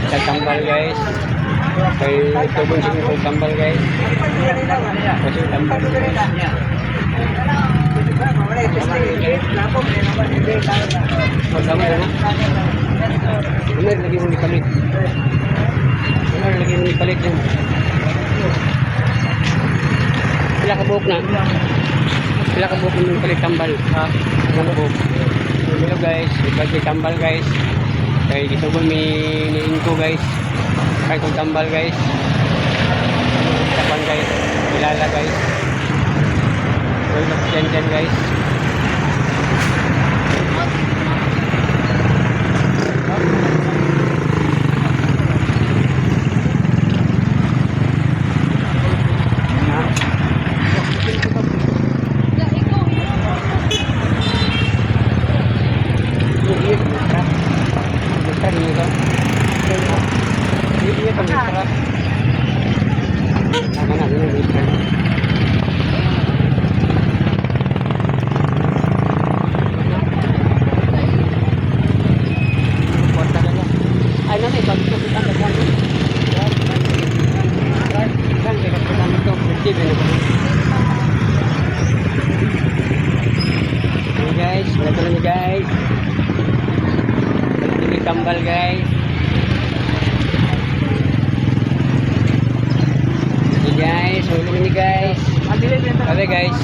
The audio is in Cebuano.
Sa tambal, guys. Kay tubon sa kong tambal, guys. Kasi tambal. Magkama na. Ano lagi mo ni palit? Ano lagi mo ni palit yan? Pila ka buhok na? Pila ka buhok mo palit tambal? Ha? Pila ka buhok? Hello guys, ibag tambal, guys. Kay gisugol mi niin ko, guys. Kay kong tambal, guys. Tapan, guys. Kilala, guys. Well, dyan dyan, guys. Ha? Iya, mitra. Mitra niyo to. Iya, ito mitra. Tama na, yun ang mitra. Kwarta ka na. Ay, nanay, bago ko kita nagano. Kan, kaya ka ito. 50, ba na? Hey guys, welcome na guys. Balik kami tambal, guys. Hey guys, huli kami, guys. Bye guys.